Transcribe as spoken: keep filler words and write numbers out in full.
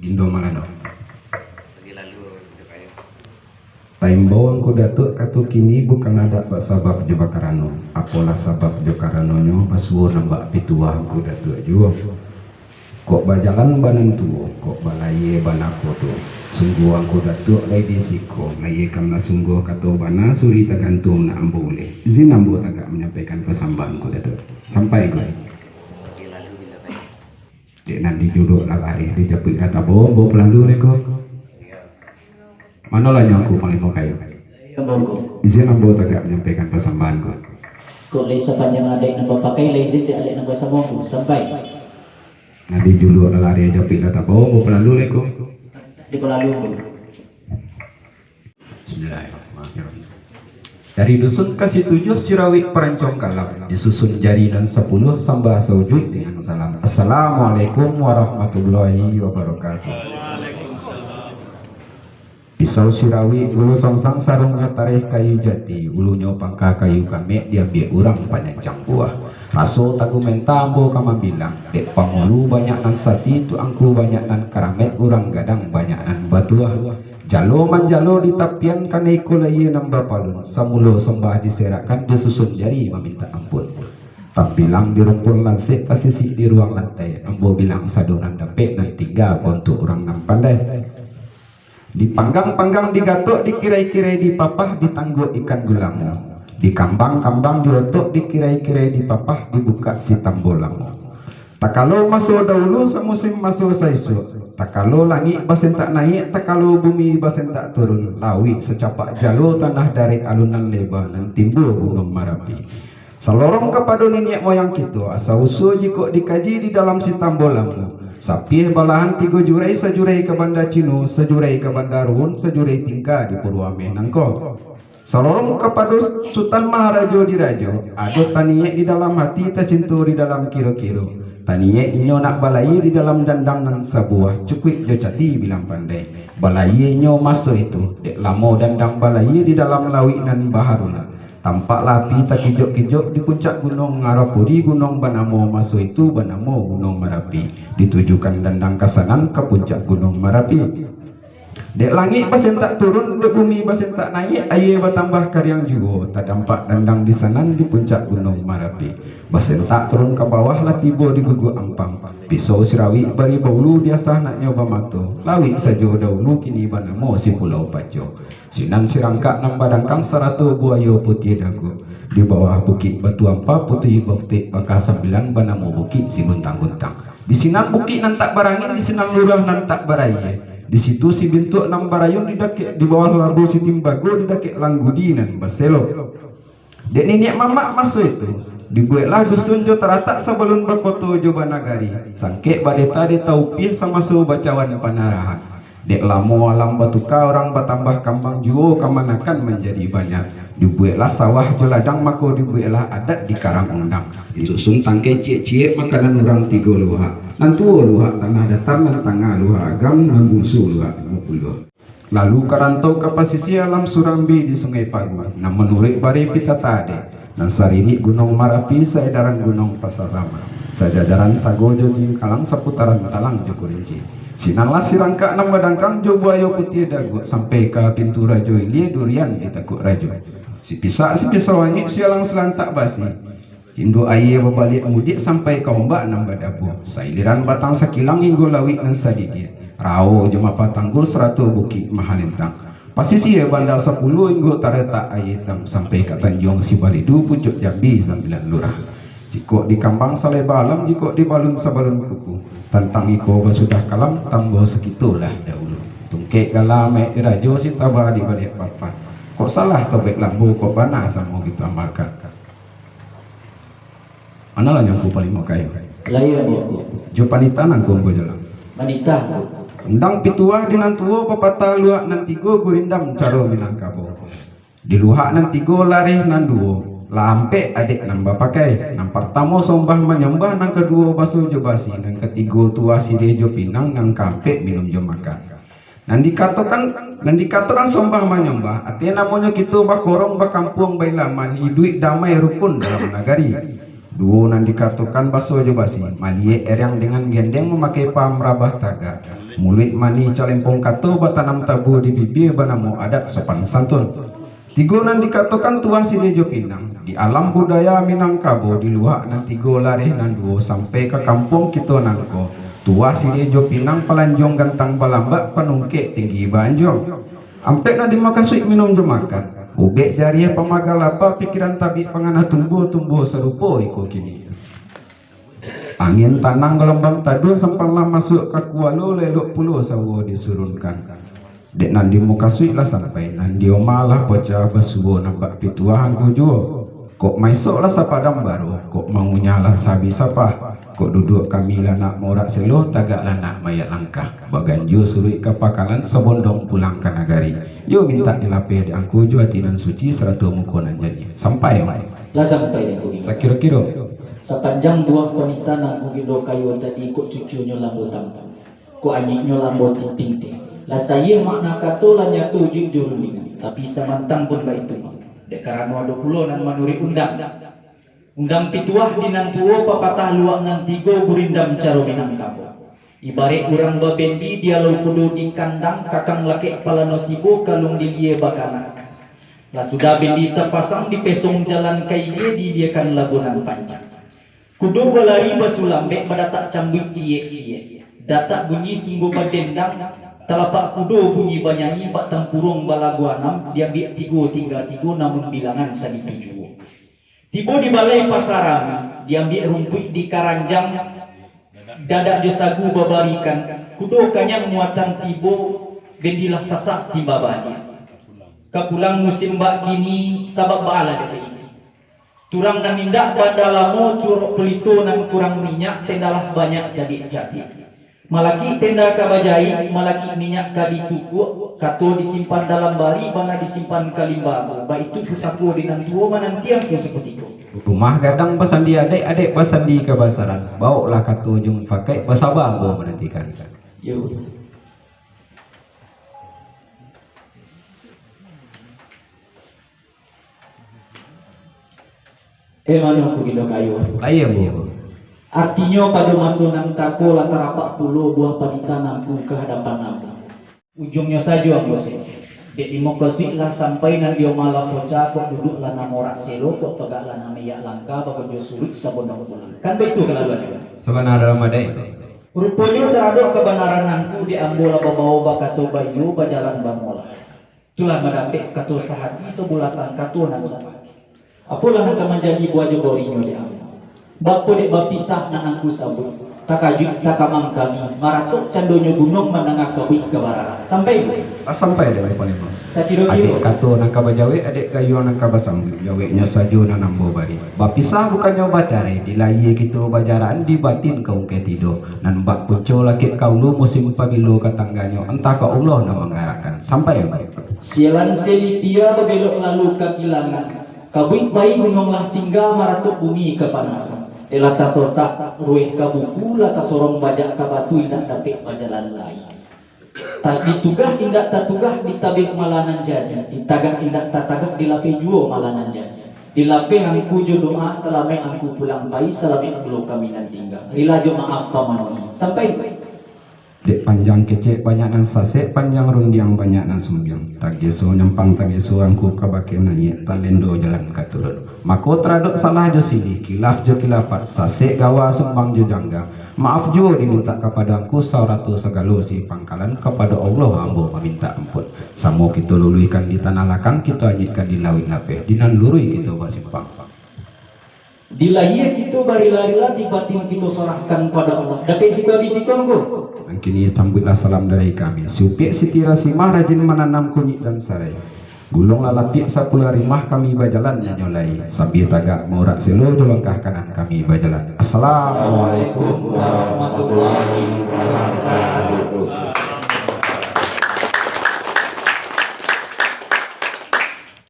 Dindo Malano. Pagi lalu, Dindo Kayo. Taimbau Angku Datuak kato kini bukan adat basabab jo bakarano. Apolah sabab jo karanonyo, basuo nan bak pituah Angku Datuak juo. Kok bajalan banan tuo, kok balayie bana kodo. Sungguah Angku Datuak lai di siko, layie kan lah sungguah kato bana, suri tagantuang nak ambo uleh. Izin ambo tagak manyampaikan pasambahan Angku Datuak. Sampai, Gun. Pagi lalu, Dindo Kayo. Dek nan dijuluak lah lareh, dijapuik lah tabo, ambo palalu deh ko. Manolah nyo Angku Panglimo Kayo? Iyo, Angku. Izin ambo tagak manyampaikan pasambahan ko. Kok lai sapanjang adaik nan bapakai, lai izin dek adaik nan basamo, Angku. Sampai. Nan dijuluak lah lareh, japuik lah tabo, ambo palalu deh ko. Dipalalu, Angku. Bismillahirrahmanirrahim. Dari dusun Kasitujuah Sirawik Parancong Kalam, disusun jari nan sapuluah sambah saujuik dengan salam. Assalamualaikum warahmatullahi wabarakatuh. Pisau sirawik, gulu songsang, sarungnyo tareh kayu jati, ulunyo pangka kayu kamek, diambiak urang panyancang buah. Raso tagumenta ambo ka mambilang, dek pangulu banyak nan sati, tuangku banyak nan karamek, urang gadang banyak nan batuah. Jalo manjalo di tapian, kanai ko layie nan bapalun, samulo sambah diserakkan, disusun jari mamintak ampun. Tambilang di rumpun lansek, tasisik di ruang lantai, ambo bilang sado nan dapek, nan tingga ko untuak urang nan pandai. Dipanggang-panggang, digatok, dikirai-kirai, dipapah, ditangguak ikan gulamo. Dikambang-kambang, diotok, dikirai-kirai, dipapah, dibukak si tambo lamo. Takalo maso daulu, samusim maso saisuak. Takalo langik basentak naiak, takalo bumi basentak turun. Lauik sacapak jalo, tanah darek alun nan leba, nan timbua Gunuang Marapi. Salorong kapado niniak moyang kito, asa usua jikok dikaji di dalam si tambo lamo. Sapiah balahan tigo jurai, sajurai ka Banda Cino, sajurai ka Banda Ruhun, sajurai tingga di Puruameh nangko. Salorong kapado Sutan Maharajo Dirajo, ado taniek di dalam hati, tacinto di dalam kiro-kiro. Taniek inyo nak balayie di dalam dandang nan sabuah, cukuik jo cati bilang pandai. Balayie inyo maso itu, dek lamo dandang balayie di dalam lauik nan baharulah. Tampaklah api takijok-kijok di puncak gunuang, Arapuri gunuang banamo maso itu banamo Gunuang Marapi, ditujukan dandang ka sanan ka puncak Gunuang Marapi. Dek langik basentak turun, dek bumi basentak naiak, aie batambah kariang juo, tadampak dandang di sanan di puncak Gunuang Marapi. Basentak turun ka bawah, lah tibo di guguak ampang. Pisau sirawik bari baulu, diasah naknyo bamato. Lauik sajo daulu, kini banamo si Pulau Paco. Sinan sirangkak nan badangkang, sarato buayo putiah daguak. Di bawah Bukik Batu Ampa, Putui Bukik Baka Sambilan, banamo Bukik Siguntang-guntang. Di sinan bukik nan tak barangin, di sinan lurah nan tak barayie. Di situ si Bintuak nan barayun, di dakek, di bawah labu si Timbago, di dakek Langgudi nan baselo. Dek niniak mamak maso itu, dibueklah dusun jo taratak sabalun bakoto jo banagari, sangkek badeta-deta upiah samaso bacawan panarahan. Dek lamo alam batuka, urang batambah kambang juo, kamanakan manjadi banyak. Dibueklah sawah jo ladang, mako dibueklah adat di karang undang. Disusun tangkai ciek-ciek, makanan urang tigo luhak. Nan tuo luhak Tanah Datar, nan tangah luhak Agam, nan bungsu luhak Limo Puluah. Lalu ka rantau ka pasisia alam Surambi di Sungai Pagu, nan manuruik bareh pitata adat, nan saririk Gunuang Marapi, saedaran Gunuang Pasasama, sajajaran Tago jo Jingkalang, saputaran Talang jo Kurinci. Sinanlah sirangkak nan badangkang jo buayo putiah daguak, sampai ka Pintu Rajo Ilie, durian ditakuak rajo. Sipisak sipisau anyuik, sialang silantak basi. Induak aie babaliak mudiak, sampai ka ombak nan badabua. Sailiran Batang Sakilang hinggo lauik nan sadidiak. Rao jo Mapa Tanggul sarato Bukik Mahalintang. Pasisia Banda Sapuluah hinggo taratak Aie Itam, sampai ka Tanjuang Sibalidu, pucuak Jambi Sambilan Lurah. Jikok dikambang saleba alam, jikok dibalun sabalun kuku. Tantang iko basudah kalam, tambah sakitolah daulu. Tungkek gala maek dirajo, sitaba di baliak papan. Kok salah tobek lambo, kok bana samo kito amalkan. Manolah nyo Angku Panglimo Kayo? Lai, Angku. Jo panitah nangko ambo jalang. Manitah, Angku. Undang pituah di nan tuo, papatah luhak nan tigo, gurindam caro Minangkabau. Di luhak nan tigo lareh nan duo, lah ampek adat nan bapakai. Nan partamo sombah manyambah, nan kaduo baso jo basi, nan katigo tuah siriah jo pinang, nan kaampek minum jo makan. Nan dikatokan, nan dikatokan sombah manyambah, artinyo namonyo kito bakorong, bakampuang, bailaman, iduik damai rukun dalam nagari. Duo nan dikatokan baso jo basi, maliek ereang dengan gendeng, mamakai paham rabah tagak. Muluik manih calempong kato, batanam tabu di bibia, banamo adat sopan santun. Tigo nan dikatokan tuah siriah jo pinang, di alam budaya Minangkabau, di luak nan tigo, lareh nan duo, sampai ka kampuang kito nangko, tuah siriah jo pinang, palanjuang gantang balambak, panungkek tinggi baanjuang. Ampek nan dimukasuik minum jo makan, ubek jariah pamaga lapa, pikiran tabik pangana tumbuah, tumbuah sarupo iko kini. Angin tanang galombang taduah, sampan lah masuak ka kualo, lelok pulo sawo disurunkan. Dek nan dimukasuik lah sampai, nan dioma lah pocah, basuo nampak pituah angku juo. Kok maisok lah sapadang baro, kok mangunyah lah sahabih sapah. Kok duduak kami lah nak maurak selo, tagak lah nak mayat langkah. Baganjua suruik ka pangkalan, sabondong pulang ka nagari. Yo mintak dilapeh dek angku jo ati nan suci, sarato muko nan janiah. Sampai, Mak? Lah sampai, Angku Gilo. Sakiro-kiro. Sapanjang buah panitahan Angku Gilo Kayo tadi, kok cucunyo lambo tampan, kok anyiknyo lambo tipin teh. Lah sayih makna kato, lah nyato ujuik jo rundingan. Tapi samantang pun baitu, Mak. Dek karano ado pulo nan manuruik undang. Undang pituah di nan tuo, papatah luak nan tigo, gurindam caro Minangkabau. Ibaraik urang babendi, di alau kudo di kandang, kakang lakek palano tibo, kaluang di lia bakanak. Lah sudah bendi tapasang, dipesong jalan ka ilia, diiliakan labuah nan panjang. Kudo balari basulambek, badatak cambuik ciek-ciek. Datak bunyi sungguah badendang, talapak kudo bunyi banyanyi, bak tampuruang balagu anam, diambiak tigo tingga tigo, namun bilangan sagitu juo. Tibo di balai pasarami, diambiak rumpuik di karanjang, dadak jo sagu babarikan, kudo kanyang muatan tibo, bendilah sasak timba baliak. Ka pulang musim bak kini, sabab baalah dek itu. Turang nan indak banda lamo, curok pelito nan kurang minyak, tendalah banyak cabiak-cabiak. Malakik tenda ka bajahik, malakik minyak ka ditukuak, kato disimpan dalam bari, bana disimpan ka limbago, baitu pusako di nan tuo, mananti angku sakutiko. Rumah gadang basandi adaik, adaik basandi kabasaran, bawoklah kato jo mufakaik, basaba ambo manantikan. Yo. Eh, mano Angku Gilo Kayo? Lai, ambo. Artinyo, pado maso nan tako lah tarapak pulo buah panitahan Angku ka hadapan ambo. Ujuangnyo sajo ambo se. Dek dimukasuik lah sampai, nan dioma lah pocah, kok duduak lah nak maurak selo, kok tagak lah nak mayat langkah, baganjua suruik sabondong pulang. Kan baitu kalaluannyo? Sabana dalam adaik. Ruponyo taradok kabanaran Angku, dek ambo lah babawo bakato baiyo, bajalan bamolah. Tu lah madapek kato sahati, sabulatan kato nan sapatih. Apolah nan ka manjadi buah jo borinyo dek ambo? Bako dek bapisah nan Angku sabuik, takajuik takamang kami, maratok candonyo gunuang mandanga kabuik ka bararak. Sampai, Bu? Lah sampai dek Bapak Panglima. Sakiro-kiro. Adaik kato nan ka bajawek, adaik gayuang nan ka basambuik, jaweknyo sajo nan ambo bari. Bapisah bukannyo bacarai, di lahia kito bajaraan, di batin ka ungkai tido. Nan bak punco lakek ka ulu, musim pabilo ka tangganyo, antah ka Allah nan manggarakkan. Sampai, Ambo. Sialan Selipia babelok lalu ka kilangan, kabuik pai gunuang lah tingga, maratok bumi kapanasan. Dek lah tasosak rueh ka buku, lah tasorong bajak ka batu, indak dapek bajalan lai. Ta-, ditugah indak tatugah, ditabek malah nan jadi, ditagah indak tatagah, dilapeh juo malah nan jadi. Dilapeh Angku jo doa, salamaik Angku pulang pai, salamaik pulo kami nan tingga. Rila jo maaf pamanuahi. Sampai. Dek panjang kecek banyak nan sasek, panjang rundiang banyak nan sumbiang. Tageso nyampang tageso Angku ka bakeh naiak, talendo jalan ka turun. Mako taradok salah jo silih, kilaf jo kilafat, sasek gawa sumbang jo jangga. Maaf juo dimintak kapado Angku, sarato sagalo si pangkalan, kapado Allah ambo mamintak ampun. Samo kito luluihkan di tanah lakang, kito anyuikkan di lauik lapeh, di nan luruih kito basimpang. Di lahia kito barila-rila, di batin kito sarahkan pado Allah. Dapek siko abih siko, Angku. Nan kini sambuiklah salam dari kami. Siupiak Siti Rasimah rajin mananam kunyik dan sarai. Gulunglah lapiak sapuluah rimah, kami bajalan nyo lai. Sambia tagak maurak selo, jo langkah kanan kami bajalan. Assalamualaikum warahmatullahi wabarakatuh.